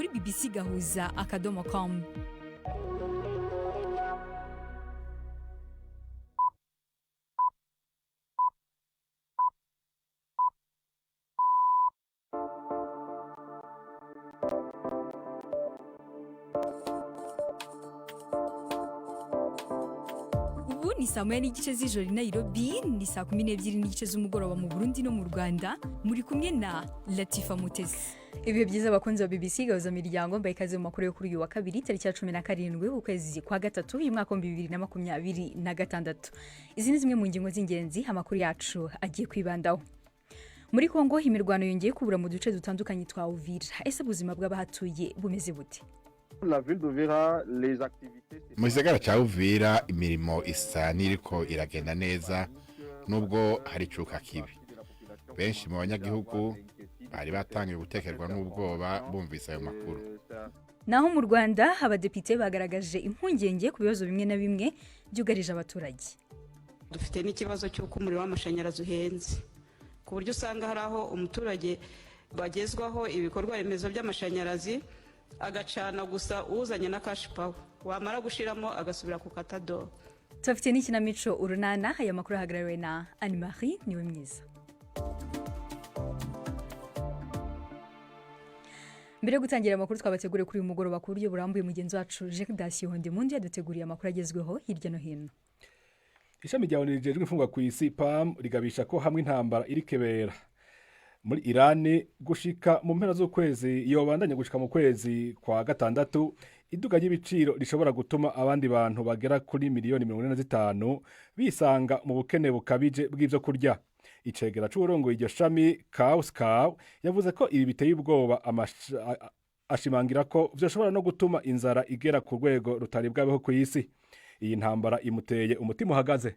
Kuri bbcgahuza.com. Ubu ni saa 1:30 z'ijoro i Nairobi, ni saa 12:30 z'umugoroba mu Burundi no mu Rwanda. Muri kumwe na Latifa Mutesi. Ibihe byiza, abakunzi ba BBC Gahuza Miryango. Mbaye ikaze mu makuru yo kuri uyu wa kabiri, tariki ya 17 ukwezi kwa gatatu, uyu mwaka wa 2026. Izi ni zimwe mu ngingo z'ingenzi amakuru yacu agiye kwibandaho. Muri Kongo, imirwano yongeye kubura mu duce dutandukanye twa Uvira. Ese ubuzima bw'abahatuye bumeze bute? La ville d'Uvira, les activités. Mu gisagara cya Uvira imirimo isa n'iriko iragenda neza, nubwo hari icuka kibi. Benshi mu banyagihugu bari batangiye gutekerwa n'ubwoba bumvise ayo makuru. Naho mu Rwanda, abadepite bagaragaje impungenge ku bibazo bimwe na bimwe byugarije abaturage. Dufite n'ikibazo cy'uko umuriro w'amashanyarazi uhenze, ku buryo usanga hari aho umuturage bagezwaho ibikorwa remezo by'amashanyarazi agacana gusa uzanye na cash power, wamara gushiramo agasubira ku katadoro. Tubafite n'ikinamico Urunana. Aya makuru ahagarariwe na Anne Marie Niwe Mwiza. Mbere yo gutangira amakuru twabateguriye kuri uyu mugoroba ku buryo burambuye, mugenzi wacu Jacques Dasiyo Mundi yaduteguriye amakuru agezweho hirya no hino. Ishami rya ONU rijejwe imfungwa ku isi, PAM, rigabisha ko hamwe intambara iri kebera muri Irani gushika mu mpera z'ukwezi yobandanya gushika mu kwezi kwa gatandatu, iduga ry'ibiciro rishobora gutuma abandi bantu bagera kuri miliyoni 45 bisanga mu bukene bukabije bw'ivyo kurya. Icegera c'uwurongoye iryo shami, Kaus Kaw, yavuze ko ibi biteye ubwoba, ashimangira ko vyoshobora no gutuma inzara igera ku rwego rutari bwabeho ku isi. Iyi ntambara imuteye umutima uhagaze.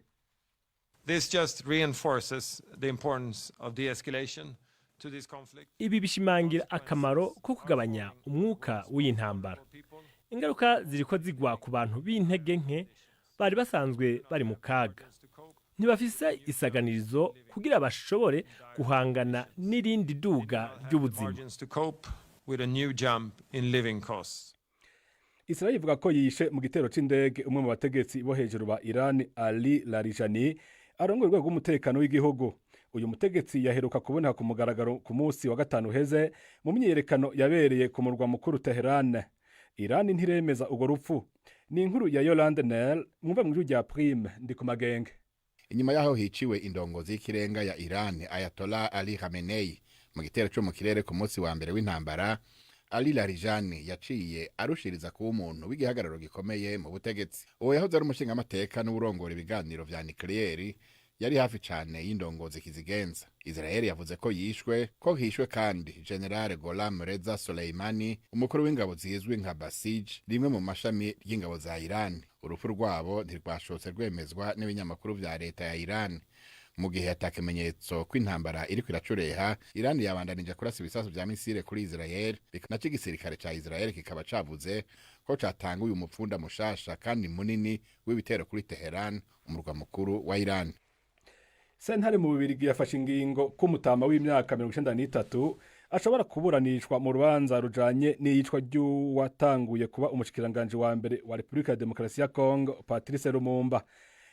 This just reinforces the importance of de-escalation to this conflict. Ibi bishimangira akamaro ko kugabanya umwuka w'iyi ntambara. Ingaruka ziriko zigwa ku bantu b'intege nke bari basanzwe bari mu kaga, ntibafise isaganirizo kugira bashobore guhangana n'irindi duga ry'ubuzima. Margins to cope with a new jump in living costs. Israel ivuga ko yishe mu gitero c'indege umwe mu bategetsi bo hejuru ba Iran, Ali Larijani, arongoye urwego rw'umutekano w'igihugu. Uyu mutegetsi yaheruka kuboneka ku mugaragaro ku munsi wa gatanu uheze mu myiyerekano yabereye ku murwa mukuru Teheran. Iran ntiremeza urwo rupfu. Ni inkuru ya Yolande Nel, mwumva mu ijwi rya Prime Ndi ku Magenge. Inyuma y'aho hiciwe indongozi y'ikirenga ya Iran, Ayatollah Ali Khamenei, mu gitero co mu kirere ku munsi wa mbere w'intambara, Ali Larijani yaciye arushiriza kuba umuntu w'igihagararo gikomeye mu butegetsi. Uwo yahoze ari umushingamateka n'uwurongora ibiganiro vya nucléaire yari hafi cane y'indongozi kizigenza. Israel yavuze ko yishwe, ko hishwe kandi General Golam Reza Soleimani, umukuru w'ingabo zizwi nka Basij, rimwe mu mashami ry'ingabo za Iran. Urupfu rwabo ntirwashotse rwemezwa n'ibinyamakuru vya leta ya Iran. Mu gihe atakimenyetso ko intambara iriko iracureha, Iran yabandanije kurasa ibisasu vya misile kuri Israel, naco igisirikare ca Israel kikaba cavuze ko catanguye umupfunda mushasha kandi munini w'ibitero kuri Teheran, umurwa mukuru wa Iran. Sentare mu Bubirigi yafashe ingingo ko umutama w'imyaka 93 ashobora kuburanishwa mu rubanza rujanye n'iyicwa ry'uwatanguye kuba umushikiranganji wa mbere wa Repubulika ya Demokarasi ya Kongo, Patrice Lumumba.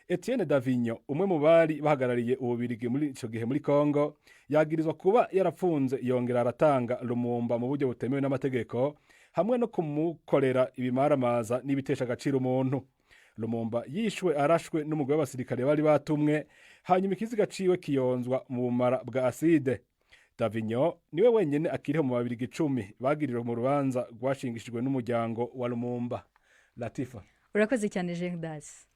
Etienne Davignon, umwe mu bari bahagarariye Ububirigi muri ico gihe muri Kongo, yagirizwa kuba yarapfunze yongera aratanga Lumumba mu buryo butemewe n'amategeko, hamwe no kumukorera ibimaramaza n'ibitesha agaciro umuntu. Lumumba yishwe arashwe n'umugwi w'abasirikare bari batumwe, hanyuma ikiziga ciwe kiyonzwa mu bumara bwa aside. Davignon niwe wenyene akiriho mu Babirigi 10 bagiriwe mu rubanza rwashingishijwe n'umuryango wa Lumumba. Latifa. Urakoze cyane, Jean Das.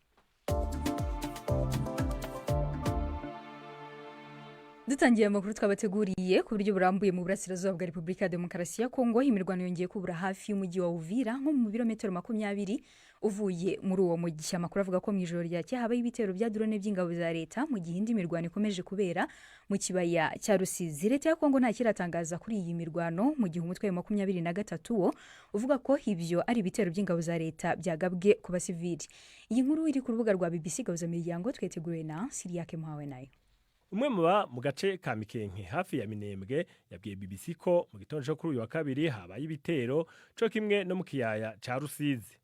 Dutangiye amakuru twabateguriye ku buryo burambuye. Mu burasirazuba bwa Repubulika ya Demokarasi ya Kongo, imirwano yongeye kubura hafi y'umujyi wa Uvira, nko mu birometero 20 uvuye muri uwo mujyi. Amakuru avuga ko mu ijoro ryakeye habaye ibitero bya drone by'ingabo za leta, mu gihe indi mirwano ikomeje kubera mu kibaya cya Rusizi. Leta ya Kongo nta kiratangaza kuri iyi mirwano, mu gihe umutwe wa 23 wo uvuga ko ibyo ari ibitero by'ingabo za leta byagabwe ku basivili. Iyi nkuru iri ku rubuga rwa BBC Gahuza Miryango, tweteguriwe na Siriyake Muhawe nayo. Umwe mu ba mu gace ka Mikenke hafi ya Minembwe yabwiye BBC ko mu gitondo cyo kuri uyu wa kabiri habaye ibitero, co kimwe no mu kiyaya ca Rusizi.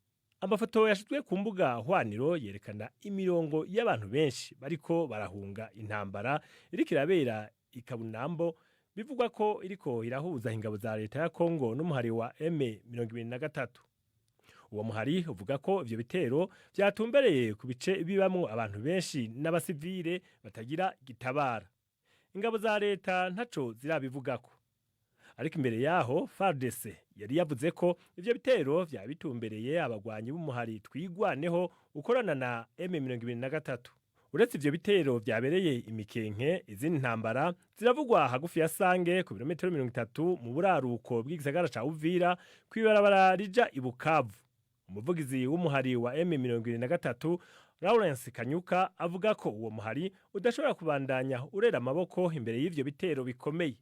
Amafoto yashizwe ku mbuga hwaniro yerekana imirongo y'abantu benshi bariko barahunga intambara iriko irabera ikabunambo, bivugwa ko iriko irahuza ingabo za leta ya Kongo n'umuhari wa M23. Uwo muhari uvuga ko ivyo bitero vyatumbereye ku bice bibamwo abantu benshi n'abasivile batagira gitabara. Ingabo za leta ntaco zirabivugako, ariko imbere yaho FARDC yari yavuze ko ivyo bitero vyaba bitumbereye abagwanyi b'umuhari Twigwaneho ukorana na M23. Uretse ivyo bitero vyabereye Imikenke, izindi ntambara ziravugwa hagufi ya Sange, ku birometero 30 mu buraruko bw'igisagara ca Uvira, kw'ibarabara rija i Bukavu. Umuvugizi w'umuhari wa M23, Lawrence Kanyuka, avuga ko uwo muhari udashobora kubandanya urera amaboko imbere y'ivyo bitero bikomeye.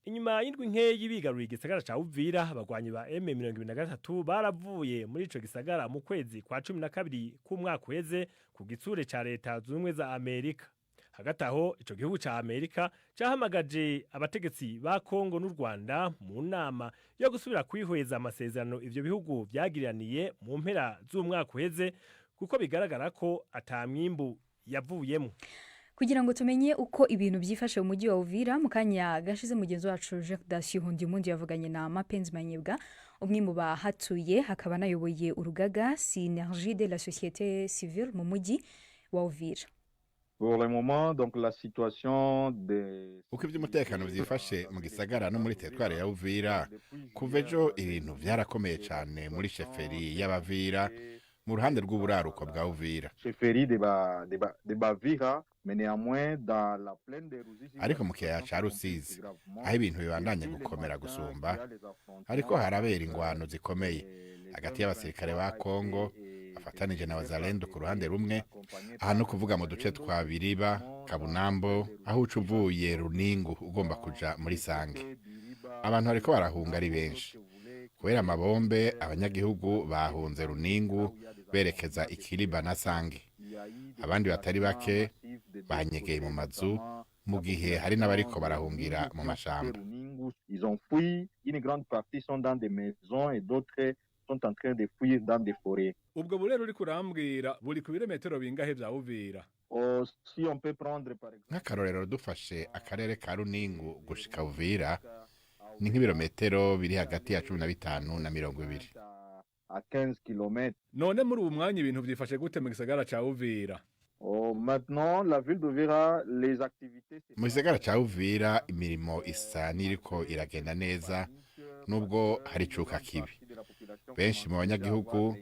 Inyuma y'indwi nkeyi bigaruriye igisagara ca Uvira, abagwanyi ba M23 baravuye muri ico gisagara mu kwezi kwa 12 k'umwaka uheze ku gitsure ca Leta Zunze Ubumwe za Amerika. Hagati aho, ico gihugu ca Amerika cahamagaje abategetsi ba Kongo n'u Rwanda mu nama yo gusubira kwihweza amasezerano ivyo bihugu vyagiraniye mu mpera z'umwaka uheze, kuko bigaragara ko ata mwimbu yavuyemo. Kugira ngo tumenye uko ibintu byifashe mu mujyi wa Uvira, mu kanya gashize mugenzi wacu Jacques Dasiyo Mundi yavuganye na Mapenzi Manyebwa, umwe mu bahatuye hakaba anayoboye urugaga Synergie de la Société Civile mu mujyi wa Uvira. Pour le moment, donc la situation des Uko iby'umutekano byifashe mu gisagara no muri teritwari ya Uvira, kuva ejo ibintu byarakomeye cyane muri chefferie y'Abavira mu ruhande rw'uburaruko bwa Uvira. Chefferie de Bavira, mais néanmoins dans la plaine de Ruzizi. Ariko mu kiyaya ca Rusizi, aho ibintu bibandanya gukomera gusumba, ariko harabera ingwano zikomeye hagati y'abasirikare ba Kongo bafatanije na Wazalendo ku ruhande rumwe, aha no kuvuga mu duce twa Biriba, Kabunambo, aho uca uvuye Runingu ugomba kuja muri Sange. Abantu bariko barahunga ari benshi kubera amabombe. Abanyagihugu bahunze Runingu berekeza Ikiriba na Sange, abandi batari bake banyegeye mu mazu, mu gihe hari n'abariko barahungira mu mashamba. Ils ont fui, une grande partie sont dans des maisons et d'autres sont en train de fuir dans des forêts. Ubwo burero uri kurambwira buri ku birometero bingahe vya Uvira? Oh, si on peut prendre par exemple Nk'akarorero, dufashe akarere ka Runingu gushika Uvira ni nk'ibirometero biri hagati ya 15 na 20. À 15 km. None muri ubu mwanya ibintu vyifashe gute mu gisagara ca Uvira? Oh, maintenant, la ville d'Uvira, les activités Mu gisagara ca Uvira imirimo isa n'iriko iragenda neza, nubwo hari icuka kibi. Benshi mu banyagihugu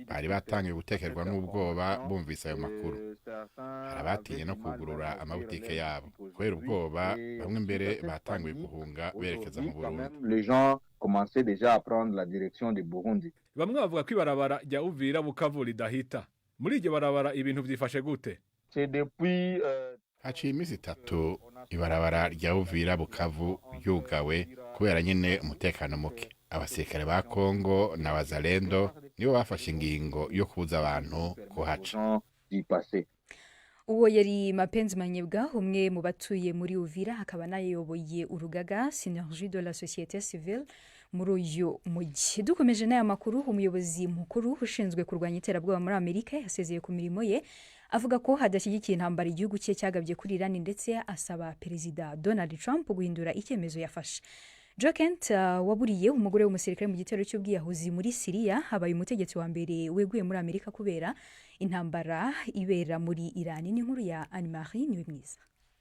bari batangiye gutekerwa n'ubwoba bumvise ayo makuru. Hari abatinye no kugurura amabutike yabo kubera ubwoba, bamwe mbere batanguye guhunga berekeza mu Burundi. Les gens commençaient déjà à prendre la direction du Burundi. Bamwe bavuga ko ibarabara rya Uvira Bukavu ridahita. Muri iryo barabara ibintu vyifashe gute? C'est depuis Haciye iminsi 3 ibarabara rya Uvira Bukavu ryugawe kubera nyine umutekano muke. Abasirikare ba Kongo na Wazalendo nibo bafashe ingingo yo kubuza abantu kuhaca. Gens d'y passer. Uwo yari Mapenzi Manyebwa, umwe mu batuye muri Uvira akaba anayoboye urugaga Synergie de la Société Civile muri uyu mujyi. Dukomeje n'aya makuru, umuyobozi mukuru ushinzwe kurwanya iterabwoba muri Amerika yasezeye ku mirimo ye, avuga ko hadashyigikiye intambara igihugu cye cyagabye kuri Iran, ndetse asaba Perezida Donald Trump guhindura icyemezo yafashe. Joe Kent, waburiye umugore w'umusirikare mu gitero cy'ubwiyahuzi muri Siriya, habaye umutegetsi wa mbere weguye muri Amerika kubera intambara ibera muri Iran. Ni inkuru ya Anne Marie Niwe Mwiza.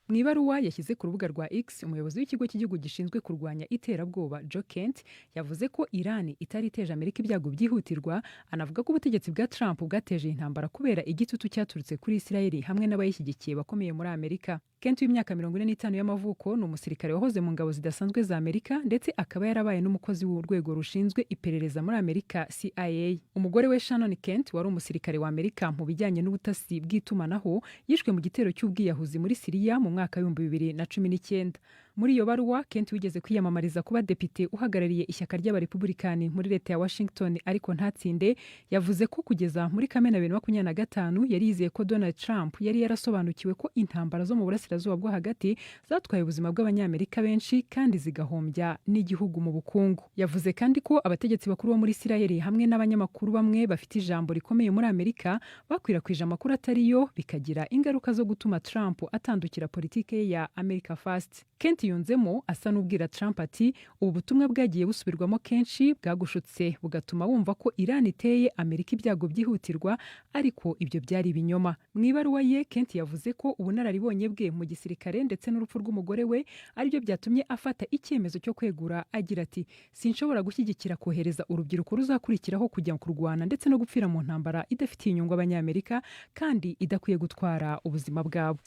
Mu ibaruwa yashyize ku rubuga rwa X, umuyobozi w'ikigo cy'igihugu gishinzwe kurwanya iterabwoba, Joe Kent, yavuze ko Iran itari iteje Amerika ibyago byihutirwa, anavuga ko ubutegetsi bwa Trump bwateje intambara kubera igitutu cyaturutse kuri Israel hamwe n'abayishyigikiye bakomeye muri Amerika. Kent w'imyaka 45 y'amavuko ni umusirikare wahoze mu ngabo zidasanzwe za Amerika, ndetse akaba yarabaye n'umukozi w'urwego rushinzwe iperereza muri Amerika, CIA. Umugore we Shannon Kent, wari umusirikare wa Amerika mu bijyanye n'ubutasi bw'itumanaho, yishwe mu gitero cy'ubwiyahuzi muri Siriya mu mwaka w'2019. Muri iyo baruwa, Kent wigeze kwiyamamariza kuba depite uhagarariye ishyaka ry'Abarepubulikani muri leta ya Washington ariko ntatsinde, yavuze ko kugeza muri Kamena 2025 yari yizeye ko Donald Trump yari yarasobanukiwe ko intambara zo mu Burasirazuba bwo Hagati zatwaye ubuzima bw'Abanyamerika benshi kandi zigahombya n'igihugu mu bukungu. Yavuze kandi ko abategetsi bakuru bo muri Isirayeli hamwe n'abanyamakuru bamwe bafite ijambo rikomeye muri Amerika bakwirakwije amakuru atari yo, bikagira ingaruka zo gutuma Trump atandukira politike ye ya America First. Kent yunzemo asa n'ubwira Trump ati: "Ubu butumwa bwagiye busubirwamo kenshi bwagushutse, bugatuma wumva ko Iran iteye Amerika ibyago byihutirwa, ariko ibyo byari ibinyoma." Mu ibaruwa ye, Kent yavuze ko ubunararibonye bwe mu gisirikare ndetse n'urupfu rw'umugore we aribyo byatumye afata icyemezo cyo kwegura, agira ati: "Sinshobora gushyigikira kohereza urubyiruko ruzakurikiraho kujya kurwana ndetse no gupfira mu ntambara idafitiye inyungu Abanyamerika kandi idakwiye gutwara ubuzima bwabo."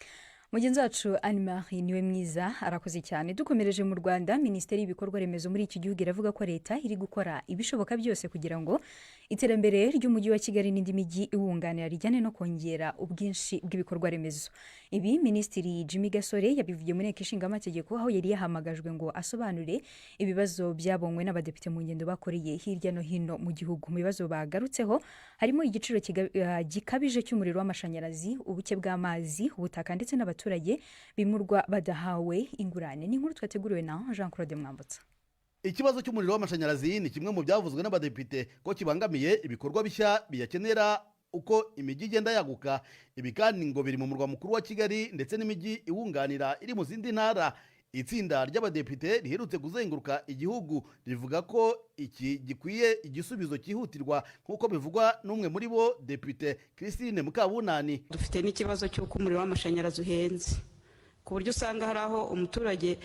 Mugenzi wacu Anne Marie niwe mwiza arakoze cyane. Dukomereje mu Rwanda, Minisiteri y'Ibikorwa Remezo muri iki gihugu iravuga ko leta iri gukora ibishoboka byose kugira ngo iterambere ry'Umujyi wa Kigali n'indi mijyi iwunganira rijyane no kongera ubwinshi bw'ibikorwa remezo. Ibi Minisitiri Jimmy Gasore yabivugiye mu Nteko Ishinga Amategeko, aho yari yahamagajwe ngo asobanure ibibazo byabonywe n'abadepite mu ngendo bakoreye hirya no hino mu gihugu. Mu bibazo bagarutseho harimo igiciro gikabije cy'umuriro w'amashanyarazi, ubuke bw'amazi, ubutaka ndetse n'abaturage bimurwa badahawe ingurane. Ni inkuru twateguriwe na Jean Claude Mwambutsa. Ikibazo cy'umuriro w'amashanyarazi ni kimwe mu byavuzwe n'abadepite ko kibangamiye ibikorwa bishya biyakenera uko imijyi igenda yaguka. Ibi kandi ngo biri mu murwa mukuru wa Kigali ndetse n'imijyi iwunganira iri mu zindi ntara. Itsinda ry'abadepite riherutse kuzenguruka igihugu rivuga ko iki gikwiye igisubizo cyihutirwa, nk'uko bivugwa n'umwe muri bo, Depite Christine Mukabunani. Dufite n'ikibazo cy'uko umuriro w'amashanyarazi uhenze, ku buryo usanga hari aho umuturage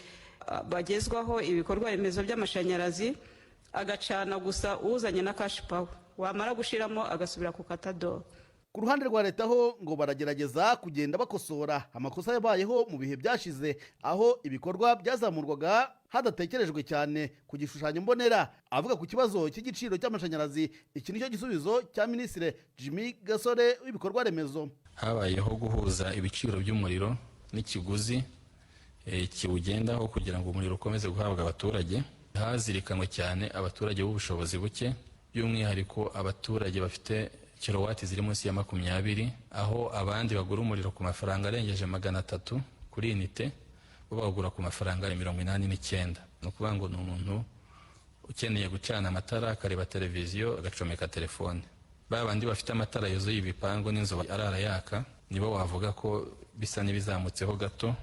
bagezwaho ibikorwa remezo by'amashanyarazi agacana gusa uzanye na cash power, wamara gushiramo agasubira ku katadoro. Ku ruhande rwa leta ho ngo baragerageza kugenda bakosora amakosa yabayeho mu bihe byashize, aho ibikorwa byazamurwaga hadatekerejwe cyane ku gishushanyo mbonera. Avuga ku kibazo cy'igiciro cy'amashanyarazi, iki nicyo gisubizo cya Minisitiri Jimmy Gasore w'Ibikorwa Remezo. Habayeho guhuza ibiciro by'umuriro n'ikiguzi kiwugendaho kugira ngo umuriro ukomeze guhabwa abaturage. Hazirikanwe cyane abaturage b'ubushobozi buke, by'umwihariko abaturage bafite kilowati ziri munsi ya 20, aho abandi bagura umuriro ku mafaranga arengeje 300 kuri unité, bo bawugura ku mafaranga 89. Ni ukuvuga ngo ni umuntu ukeneye gucana amatara, akareba televiziyo, agacomeka telefone. Ba bandi bafite amatara yuzuye ibipangu n'inzu arara yaka, nibo wavuga ko bisa n'ibizamutseho gato,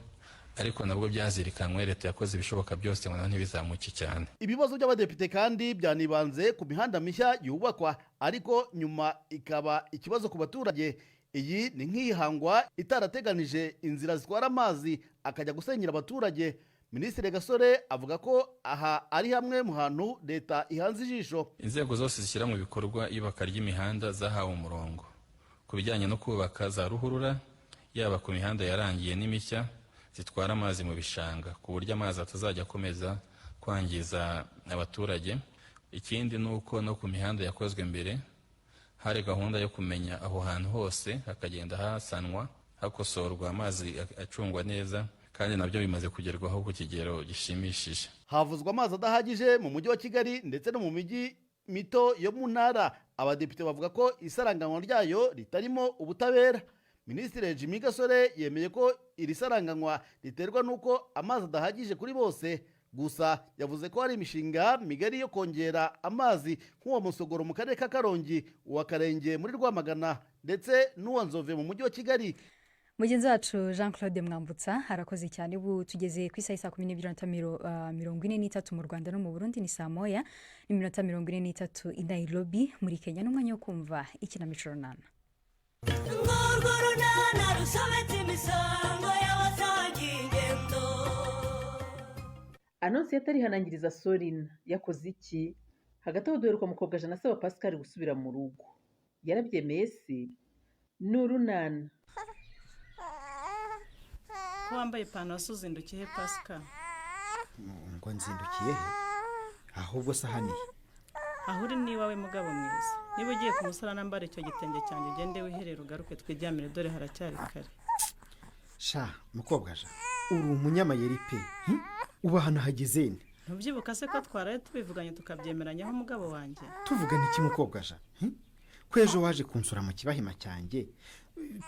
ariko nabwo byazirikanwe. Leta yakoze ibishoboka byose ngo naho ntibizamuke cyane. Ibibazo by'abadepite kandi byanibanze ku mihanda mishya yubakwa ariko nyuma ikaba ikibazo ku baturage. Iyi ni nk'ihangwa itarateganije inzira zitwara amazi, akajya gusenyera abaturage. Minisitiri Gasore avuga ko aha ari hamwe mu hantu leta ihanze ijisho. Inzego zose zishyira mu bikorwa iyubaka ry'imihanda zahawe umurongo ku bijyanye no kubaka za ruhurura, yaba ku mihanda yarangiye n'imishya, zitwara amazi mu bishanga, ku buryo amazi atazajya akomeza kwangiza abaturage. Ikindi ni uko no ku mihanda yakozwe mbere hari gahunda yo kumenya aho hantu hose, hakagenda hasanwa, hakosorwa, amazi acungwa neza, kandi nabyo bimaze kugerwaho ku kigero gishimishije. Havuzwa amazi adahagije mu Mujyi wa Kigali ndetse no mu mijyi mito yo mu ntara. Abadepite bavuga ko isaranganywa ryayo ritarimo ubutabera. Minisitiri Jimmy Gasore yemeye ko iri saranganywa riterwa n'uko amazi adahagije kuri bose. Gusa yavuze ko hari imishinga migari yo kongera amazi, nk'uwa Musogoro mu karere ka Karongi, uwa Karenge muri Rwamagana ndetse n'uwa Nzove mu Mujyi wa Kigali. Mugenzi wacu Jean Claude Mwambutsa arakoze cyane. Ubu tugeze ku isaha 12:43 mu Rwanda no mu Burundi, ni 1:43 i Nairobi muri Kenya. N'umwanya wo kumva ikinamico Runana. Urwo runana rusobetse imisango y'abasangiye ingendo. Anonsiyata arihanangiriza Sorina. Yakoze iki? Hagati aho duheruka Mukobwa Jana asaba Pascal gusubira mu rugo. Yarabyemeye se? Ni Urunana. Ko wambaye ipantaro se, uzindukiye he, Pascal? Ngo nzindukiye he? Ahubwo se ahaniye? Aho uri ni iwawe, mugabo mwiza. Niba ugiye ku musarani, ambara icyo gitenge cyanjye, ugende wiherere, ugaruke twiryamire, dore haracyari kare. Sha mukobwa ja, uri umunyamayeri pe. Ubu ahantu hageze nde? Ntubyibuka se ko twaraye tubivuganye tukabyemeranyaho, mugabo wanjye? Tuvugana iki, mukobwa ja? Ko ejo waje kunsura mu kibahima cyanjye,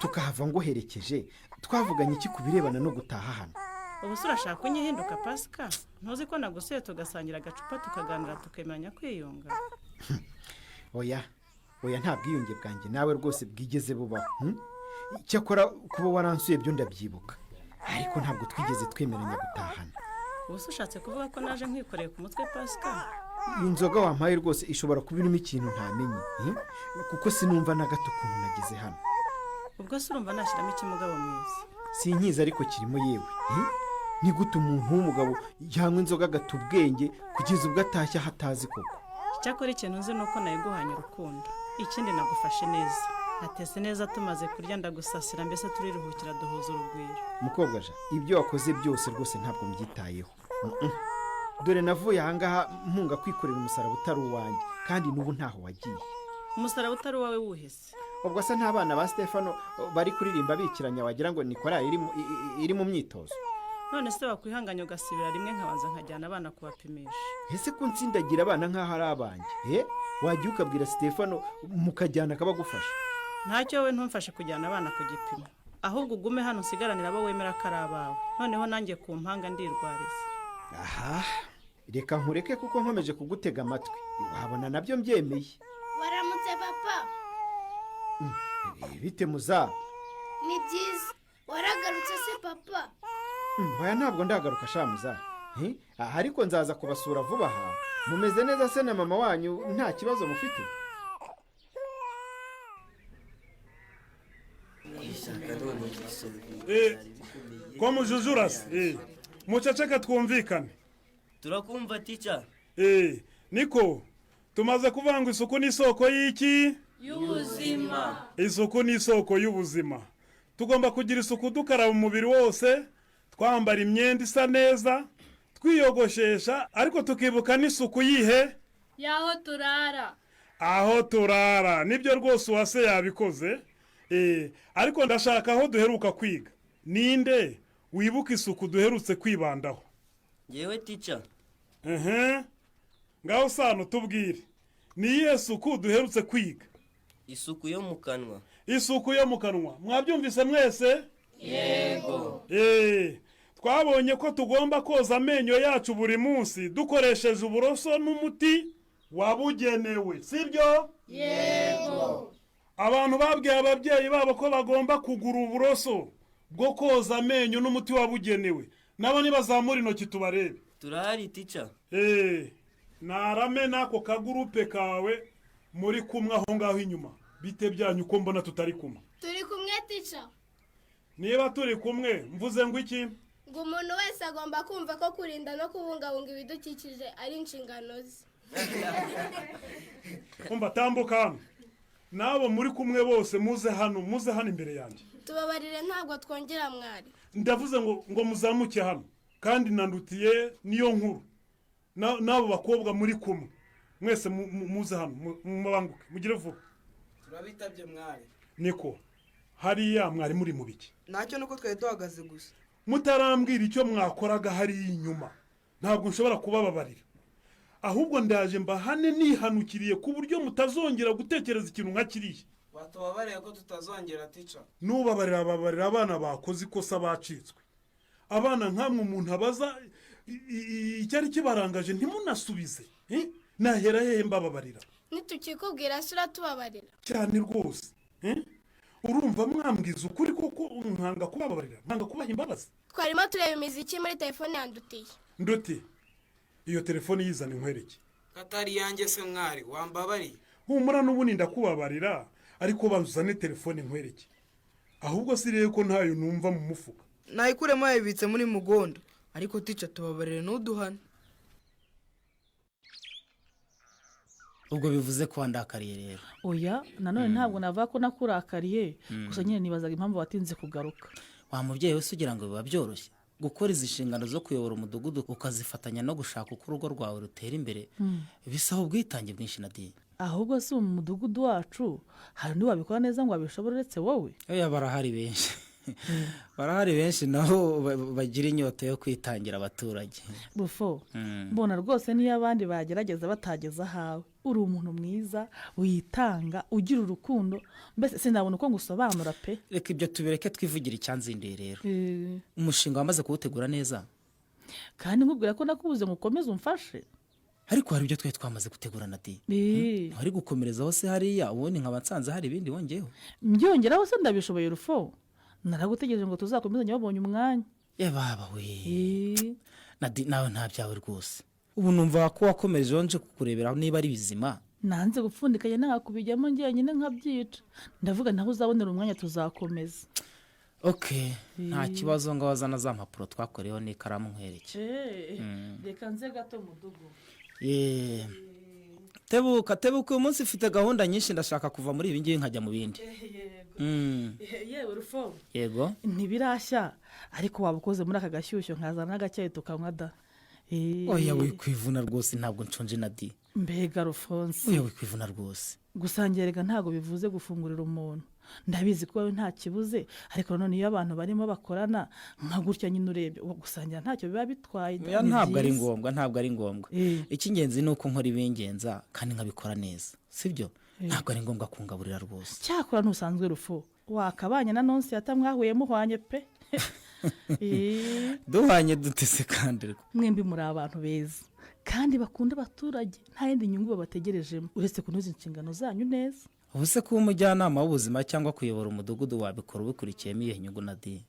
tukahava nguherekeje, twavuganye iki ku birebana no gutaha hano? Ubu se urashaka kunyihinduka, Pasika? Ntuzi ko nagusuye, tugasangira agacupa, tukaganira, tukemeranya kwiyunga? Oya, oya, nta bwiyunge bwanjye nawe rwose bwigeze bubaho, Cyakora kuba waransuye byo ndabyibuka, ariko ntabwo twigeze twemeranya gutahana. Ubu se ushatse kuvuga ko naje nkwikoreye ku mutwe, Pasika? Iyi nzoga wampaye rwose ishobora kuba irimo ikintu ntamenye, Kuko sinumva na gato ukuntu nageze hano. Ubwo se urumva nashyiramo iki, mugabo mwiza? Sinkizi, ariko kirimo yewe, Ni gute umuntu w'umugabo yanywa inzoga agata ubwenge kugeza ubwo atashye aho atazi koko? Icyakora ikintu nzi ni uko nayiguhanye urukundo. Ikindi, nagufashe neza, natetse neza, tumaze kurya ndagusasira, mbese turiruhukira, duhuza urugwiro. Mukobwa ja, ibyo wakoze byose rwose ntabwo mbyitayeho. Dore navuye ahangaha mpunga kwikorera umusaraba utari uwanjye, kandi n'ubu ntaho wagiye. Umusaraba utari uwawe wuhese? Ubwo se nta bana ba Stefano bari kuririmba bikiranya, wagira ngo ni korali iri mu myitozo? None se wakwihanganya ugasubira rimwe, nkabanza nkajyana abana kubapimisha? Ese ko nsindagira abana nk'aho ari abanjye, wajya ukabwira Stefano mukajyana akabagufasha. Ntacyo, wowe ntumfashe kujyana abana ku gipimo, ahubwo ugume hano usigaranire abo wemera ko ari abawe, noneho nanjye ku mpanga ndirwariza. Aha, reka nkureke, kuko nkomeje kugutega amatwi wabona nabyo mbyemeye. Waramutse, papa. Bite, muza? Ni byiza. Waragarutse se, papa? Oya, ntabwo ndagaruka sha muza. Aha, ariko nzaza kubasura vuba aha. Mumeze neza se na mama wanyu, nta kibazo mufite? Ko mujujura se? Muceceke twumvikane. Turakumva, tica. Niko tumaze kuvuga ngo isuku ni isoko y'iki? Y'ubuzima. Isuku ni isoko y'ubuzima. Tugomba kugira isuku, dukaraba umubiri wose, twambara imyenda isa neza, twiyogoshesha, ariko tukibuka n'isuku yihe? Y'aho turara. Aho turara, nibyo rwose, uwase yabikoze. Ariko ndashaka aho duheruka kwiga. Ninde wibuka isuku duherutse kwibandaho? Yewe, tica. Ngaho sano tubwire, ni iyihe suku duherutse kwiga? Isuku yo mu kanwa. Isuku yo mu kanwa, mwabyumvise mwese? Yego. Twabonye ko tugomba koza amenyo yacu buri munsi dukoresheje uburoso n'umuti wabugenewe, sibyo? Yego. Abantu babwiye ababyeyi babo ko bagomba kugura uburoso bwo koza amenyo n'umuti wabugenewe, nabo nibazamura intoki tubarebe. Turahari, tica. Narame n'ako kagurupe kawe muri kumwe aho ngaho inyuma, bite byanyu ko mbona tutari kumwe? Turi kumwe, tica. Niba turi kumwe, mvuze ngo iki? Ngo umuntu wese agomba kumva ko kurinda no kubungabunga ibidukikije ari inshingano ze. Umva, tambuka hano, n'abo muri kumwe bose muze hano, muze hano imbere yanjye. Tubabarire, ntabwo twongera, mwari. Ndavuze ngo muzamuke hano, kandi nandutiye niyo nkuru n'abo bakobwa muri kumwe mwese muze hano, mubanguke, mugire vuba. Turabitabye, mwari. Niko, hariya mwari muri mu biki? Ntacyo, nuko twari duhagaze gusa. Mutarambwira icyo mwakoraga hariya inyuma, ntabwo nshobora kubababarira. Ahubwo ndaje mbahane nihanukiriye, ku buryo mutazongera gutekereza ikintu nka kiriya. Watubabariye ko tutazongera, tica? Nubabarira, babarira abana bakoze ikosa bacitswe. Abana nkamwe umuntu abaza icyari kibarangaje ntimunasubize, nahera hehe mbababarira? Nitukikubwira se uratubabarira? Cyane rwose. Urumva mwambwiza ukuri koko nkanga kubabarira, nkanga kubaha imbabazi? Twarimo tureba imiziki muri telefone yandutiye. Nduti, iyo telefone yizana inkwereke. Katari yanjye se, mwari, wambabariye? Humura, n'ubundi ndakubabarira, ariko banza uzane telefone nkwereke. Ahubwo si rero ko ntayo numva mu mufuka? Nayikuremo, yayibitse muri mugondo. Ariko tica, tubabarire, ntuduhane. Ubwo bivuze ko wandakariye rero? Oya, nanone ntabwo navuga ko nakurakariye. Gusa nyine nibazaga impamvu watinze kugaruka. Wa mubyeyi wese, ugira ngo biba byoroshye gukora izi nshingano zo kuyobora umudugudu, ukazifatanya no gushaka uko urugo rwawe rutera imbere? Bisaba ubwitange bwinshi, Nadine. Ahubwo si mu mudugudu wacu hari undi wabikora neza ngo abishobore uretse wowe? Oya, barahari benshi. Barahari benshi nabo bagira inyota yo kwitangira abaturage. Rufo, mbona rwose niyo abandi bagerageza batageza ahawe. Uri umuntu mwiza, witanga, ugira urukundo, mbese sinabona uko ngusobanura pe. Reka ibyo tubireke, twivugire icyanzinduye rero. Umushinga wamaze kuwutegura neza? Kandi nkubwira ko nakubuze ngo ukomeze umfashe. Ariko hari ibyo twari twamaze gutegura na di. Wari gukomerezaho se hariya, ubundi nkaba nsanze hari ibindi wongeyeho. Mbyongeraho se ndabishoboye Rufo? Naragutegereje ngo tuzakomezanye wabonye umwanya. Baba we, Nadi, nawe nta byawe rwose. Ubu numva ko wakomerejeho nje kukurebera niba ari bizima. Nanze gupfundikanya nanga kubijyamo njyenyine nkabyica. Ndavuga naho uzabonera umwanya tuzakomeza. Okay, nta kibazo, ngo wazana za mpapuro twakoreyeho n'ikaramu nkwereke. Reka nze gato, mudugu. Ye. Tebuka tebuka, uyu munsi mfite gahunda nyinshi, ndashaka kuva muri ibi ngibi nkajya mu bindi. Yewe Rufo. Yego. Ntibirashya, ariko waba ukoze muri aka gashyushyo nkazana n'agacyayi tukanywa da. Oya, wikwivuna rwose, ntabwo nshonje Nadi. Mbega Rufonse. Oya, wikwivuna rwose. Gusangira rega ntabwo bivuze gufungurira umuntu. Ndabizi ko wowe nta kibuze, ariko nanone iyo abantu barimo bakorana nka gutya nyine, urebye gusangira ntacyo biba bitwaye. Oya, Ni ntabwo ari byiza. ngombwa, ntabwo ari ngombwa. Icy'ingenzi ni uko nkora ibingenza kandi nkabikora neza, sibyo? Ntabwo ari ngombwa kungaburira rwose. Cyakora ntusanzwe Rufo, wakabanye na nonsi yatamwahuye muhwanye pe. Duhanye dutese kandi? Mwembi muri abantu beza kandi bakunda abaturage, nta yindi nyungu babategerejemo uretse kunoza inshingano zanyu neza. Ubu se kuba umujyanama w'ubuzima cyangwa kuyobora umudugudu wabikora ubikurikiyemo iyihe nyungu, Nadi?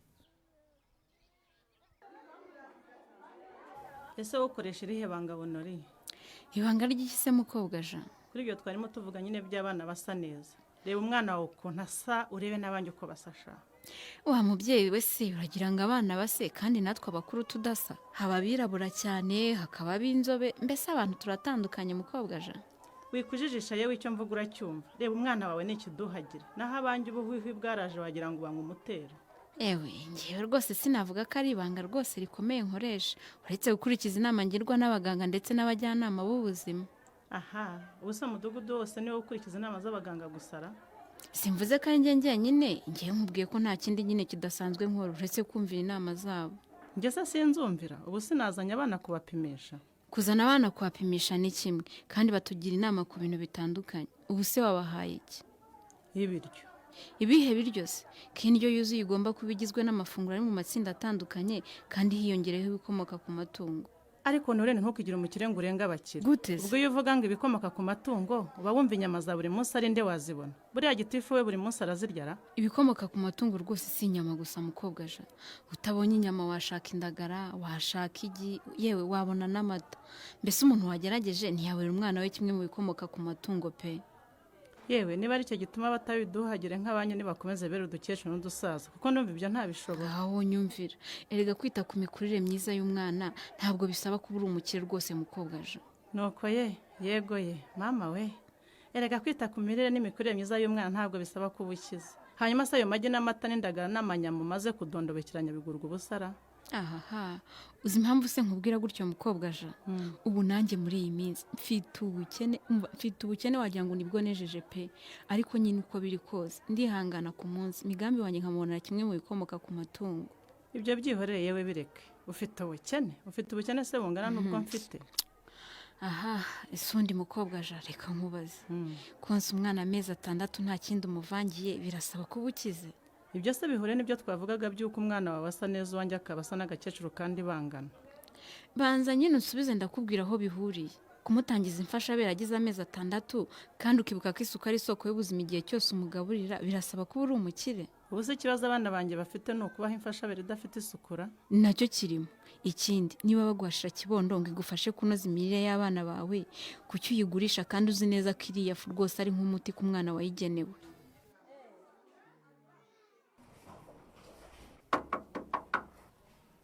Ese wowe ukoresha irihe banga, Bonori? Ibanga ry'iki se, mukobwa Jean? Kuri ibyo twarimo tuvuga nyine by'abana basa neza. Reba umwana wawe ukuntu asa, urebe n'abandi uko basasha. Wa mubyeyi we se, uragira ngo abana base kandi natwe abakuru tudasa? Haba abirabura cyane, hakaba ab'inzobe, mbese abantu turatandukanye, mukobwa Jean. Wikujijisha yewe, icyo mvuga uracyumva. Reba umwana wawe ni ikiduhagire, naho abanjye ubuhwihwi bwaraje, wagira ngo banywe umutero. Ewe, ngewe rwose sinavuga ko ari ibanga rwose rikomeye nkoresha, uretse gukurikiza inama ngirwa n'abaganga ndetse n'abajyanama b'ubuzima. Aha, ubu se umudugudu wose niwo ukurikiza inama z'abaganga gusara? Simvuze ko ari njye njyenyine, ngewe nkubwiye ko nta kindi nyine kidasanzwe nkora uretse kumvira inama zabo. Njye se sinzumvira? Ubu sinazanye abana kubapimisha? Kuzana abana kubapimisha ni kimwe, kandi batugira inama ku bintu bitandukanye. Ubu se wabahaye iki? Ibiryo. Ibihe biryo se, ko indyo yuzuye igomba kuba igizwe n'amafunguro ari mu matsinda atandukanye kandi hiyongereyeho ibikomoka ku matungo? Ariko nturene, ntukigire umukire ngo urenge abakire. Gute se? Ubwo iyo uvuga ngo ibikomoka ku matungo, uba wumva inyama za buri munsi ari nde wazibona? Buriya gitifu we buri munsi araziryara? Ibikomoka ku matungo rwose si inyama gusa, mukobwa ja. Utabonye inyama washaka indagara, washaka igi, yewe wabona n'amata. Mbese umuntu wagerageje ntiyaburira umwana we kimwe mu bikomoka ku matungo pe. Yewe, niba aricyo gituma batabiduhagire nk'abanyu, nibakomeze bere udukecuru n'udusaza, kuko ndumva ibyo ntabishobora. Aho nyumvira. Erega kwita ku mikurire myiza y'umwana ntabwo bisaba kuba uri umukire rwose, mukobwa ja. Nuko ye, yego ye, mama we, erega kwita ku mirire n'imikurire myiza y'umwana ntabwo bisaba kuba ukize. Hanyuma se ayo magi n'amata n'indagara n'amanyama umaze kudondobekeranya bigurwa ubusara? Ahaha, uzi impamvu se nkubwira gutyo, mukobwa ja? Ubu nanjye muri iyi minsi mfite ubukene, umva, mfite ubukene wagira ngo nibwo nejeje pe. Ariko nyine uko biri kose ndihangana, ku munsi migambi wanjye nkamubonera kimwe mu bikomoka ku matungo. Ibyo byihorere yewe, bireke. Ufite ubukene, ufite ubukene se bungana n'ubwo mfite? Aha, ese undi mukobwa ja, reka nkubaze: konsa umwana amezi 6 nta kindi umuvangiye birasaba kuba ukize? Ibyo se bihure n'ibyo twavugaga by'uko umwana wawe asa neza, uwanjye akaba asa n'agakecuru kandi bangana? Banza nyine unsubize, ndakubwira aho bihuriye. Kumutangiza imfashabere agize amezi 6, kandi ukibuka ko isuku ari isoko y'ubuzima igihe cyose umugaburira, birasaba kuba uri umukire? Ubu se ikibazo abana banjye bafite ni ukubaha imfashabere idafite isukura? Nacyo kirimo. Ikindi, niba baguhashira kibondo ngo igufashe kunoza imirire y'abana bawe, kuki uyigurisha kandi uzi neza ko iriya fu rwose ari nk'umuti ku mwana wayigenewe?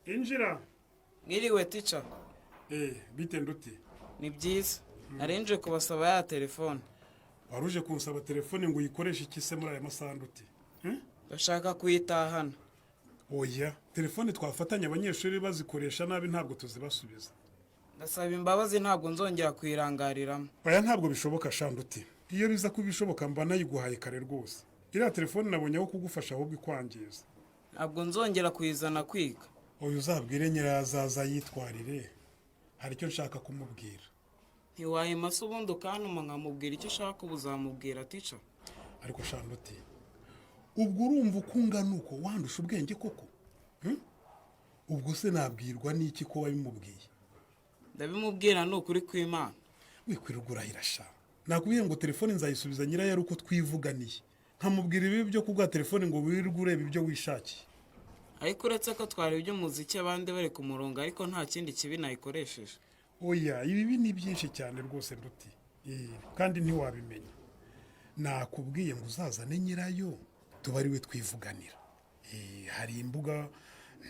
Injira. Mwiriwe, tica. Bite, Nduti? Ni byiza, narinje kubasaba ya telefone. Wari uje kunsaba telefone ngo uyikoreshe iki se muri aya masaha, Nduti? Ndashaka kuyitahana. Oya, telefone twafatanya abanyeshuri bazikoresha nabi, ntabwo tuzibasubiza. Ndasaba imbabazi, ntabwo nzongera kuyirangariramo. Oya, ntabwo bishoboka sha Nduti. Iyo biza kuba bishoboka mba nayiguhaye kare rwose. Iriya telefone nabonye aho kugufasha ahubwo ikwangiza. Ntabwo nzongera kuyizana kwiga. Oya, uzabwire nyirazaza yitwarire, hari icyo nshaka kumubwira. Ntiwahema se ubundi ukantuma nkamubwira icyo ushaka? Ubu uzamubwira, tica? Ariko shanduti, ubwo urumva uko ungana uko wandusha ubwenge koko? Ubwo se nabwirwa n'iki ko wabimubwiye? Ndabimubwira, ni ukuri kw'Imana. Wikwirirwa urahira sha. Nakubwiye ngo telefone nzayisubiza nyirayo ari uko twivuganiye, nkamubwira ibibi byo kuguha telefone ngo wirirwe ureba ibyo wishakiye. Ariko uretse ko twarebye umuziki abandi bari ku murongo, ariko nta kindi kibi nayikoresheje. Oya, ibibi ni byinshi cyane rwose nduti. Kandi ntiwabimenya. Nakubwiye ngo uzazane nyirayo tuba ari we twivuganira. Hari imbuga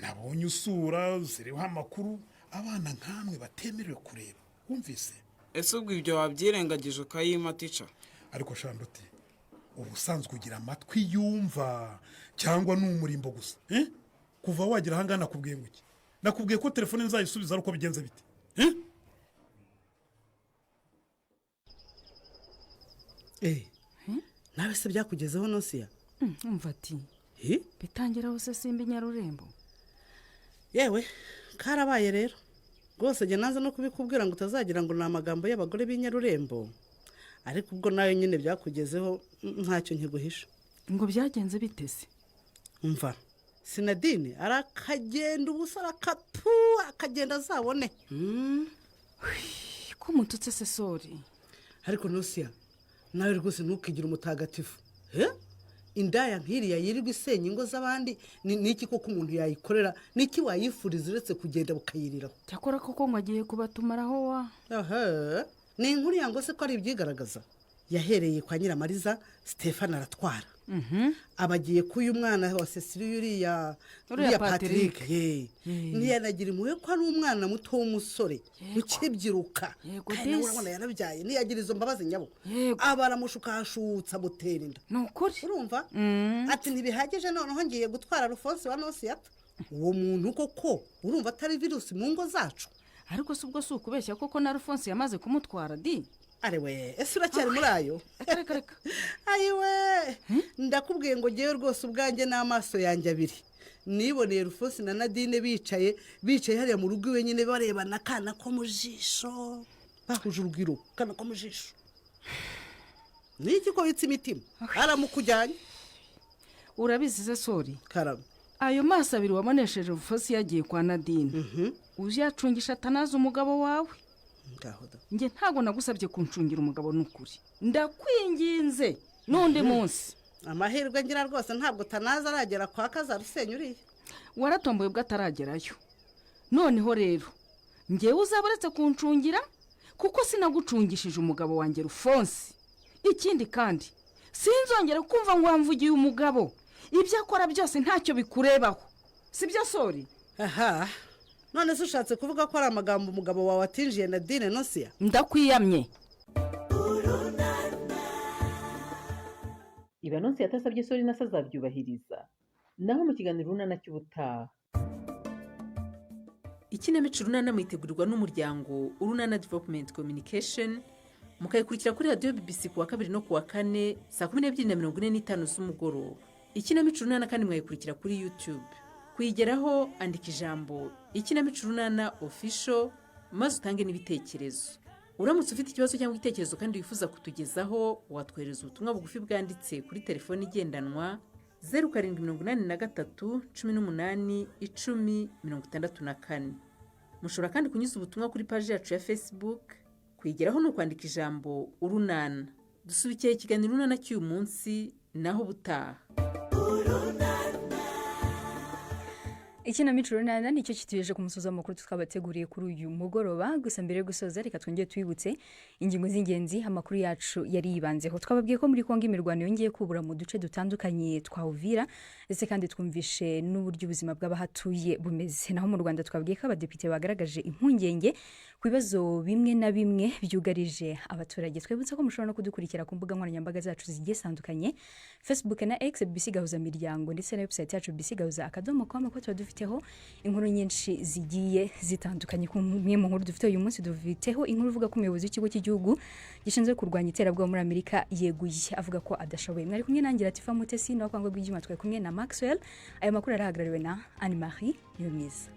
nabonye usura ziriho amakuru abana nkamwe batemerewe kureba, wumvise? Ese ubwo ibyo wabyirengagije ukayima, tica? Ariko shanduti, ubusanzwe ugira amatwi yumva cyangwa ni umurimbo gusa, eh? Kuva wagera ahangaha nakubwiye ngo iki? Nakubwiye ko telefone nzayisubiza ari uko bigenze bite, eh? Nawe se byakugezeho, Nosiya? Umva ati bitangiraho se simba inyarurembo. Yewe, karabaye rero rwose. Njye naza no kubikubwira ngo utazagira ngo ni amagambo y'abagore b'inyarurembo, ariko ubwo nawe nyine byakugezeho, ntacyo nkiguhisha. Ngo byagenze bite se? Umva, Sinadine arakagenda ubusa, arakatu, akagenda azabone. Ko umututse se, sori? Ariko Nosiya, nawe rwose ntukigire umutagatifu. He? Indaya nk'iriya yirirwa isenya ingo z'abandi, ni iki koko umuntu yayikorera? Ni iki wayifuriza uretse kugenda bukayiriraho? Cyakora koko ngo agiye kubatumaraho wa. Aha, ni inkuru yango se ko ari ibyigaragaza. Yahereye kwa Nyiramariza Stefan aratwara, abagiye k'uyu mwana wa Cecilia, uriya Uriya Patrick. Patrick ye. Ntiyanagira impuhwe ko ari umwana muto w'umusore ukibyiruka, kandi nawe disi. urabona yarabyaye, ntiyagira izo mbabazi nyabo, aba aramushukashutsa amutera inda. Ni ukuri. Urumva ati ntibihagije, noneho ngiye gutwara Rufonsi wa Nosiyata. Uwo muntu koko urumva atari virusi mu ngo zacu? Ariko si ubwo si ukubeshya koko, na Rufonsi yamaze kumutwara di. Arewe, ese uracyari muri ayo? Reka reka. Ayiwe, ndakubwiye ngo ngewe rwose ubwanjye n'amaso yanjye abiri niboneye Rufosi na Nadine bicaye hariya mu rugo iwe nyine, barebana akana ko mu jisho, bahuje urugwiro, akana ko mu jisho. Ni iki ko witse imitima? Aramukujyanye. Urabizi se, sori? Karame. Ayo maso abiri wabonesheje Rufosi yagiye kwa Nadine, uzayacungisha atanazi umugabo wawe. Ngaho da. Njye ntabwo nagusabye kuncungira umugabo, ni ukuri ndakwinginze n'undi munsi. Amahirwe ngira rwose ntabwo tanazi aragera kwa Kazarusenya uriya. Waratomboye ubwo ataragerayo. Noneho rero ngewe uzaba uretse kuncungira, kuko sinagucungishije umugabo wanjye Rufonsi. Ikindi kandi sinzongera kumva ngo wamvugiye umugabo, ibyo akora byose ntacyo bikurebaho, sibyo sori? Aha, none se ushatse kuvuga ko ari amagambo umugabo wawe atinjiye Nadine, Nosiya? Ndakwiyamye. Ibi Anonsiyata atasabye Sori na se azabyubahiriza? Naho mu kiganiro Urunana cy'ubutaha. Ikinamico Urunana muyitegurirwa n'umuryango Urunana Development Communication, mukayikurikira kuri radiyo BBC ku wa kabiri no ku wa kane saa 12:45 z'umugoroba. Ikinamico Urunana kandi mwayikurikira kuri YouTube. Kuyigeraho, andika ijambo "Ikinamico Urunana Official" maze utange n'ibitekerezo. Uramutse ufite ikibazo cyangwa igitekerezo kandi wifuza kutugezaho, watwohereza ubutumwa bugufi bwanditse kuri telefoni igendanwa 0783 18 10 64. Mushobora kandi kunyuza ubutumwa kuri paji yacu ya Facebook. Kuyigeraho ni ukwandika ijambo "Urunana". Dusubikiye ikiganiro Urunana cy'uyu munsi, naho ubutaha. Ikinamico Urunana nicyo kitugejeje ku musozi w'amakuru twabateguriye kuri uyu mugoroba. Gusa mbere yo gusoza, reka twongere twibutse ingingo z'ingenzi amakuru yacu yari yibanzeho. Twababwiye ko muri Kongo imirwano yongeye kubura mu duce dutandukanye twa Uvira, ndetse kandi twumvishe n'uburyo ubuzima bw'abahatuye bumeze. Naho mu Rwanda twabwiye ko abadepite bagaragaje impungenge ku bibazo bimwe na bimwe byugarije abaturage. Twibutsa ko mushobora no kudukurikira ku mbuga nkoranyambaga zacu zigiye zitandukanye, Facebook na X, BBC Gahuza Miryango, ndetse na website yacu bbcgahuza.com, kuko tuba dufite tubafiteho inkuru nyinshi zigiye zitandukanye. Ku mwe mu nkuru dufite uyu munsi, dufiteho inkuru ivuga ko umuyobozi w'ikigo cy'igihugu gishinzwe kurwanya iterabwoba muri Amerika yeguye, avuga ko adashoboye. Mwari kumwe nanjye Latifa Mutesi, nawe kwangwa rw'ibyuma twari kumwe na Maxwell. Aya makuru arahagarariwe na Anne Marie Niyomwiza.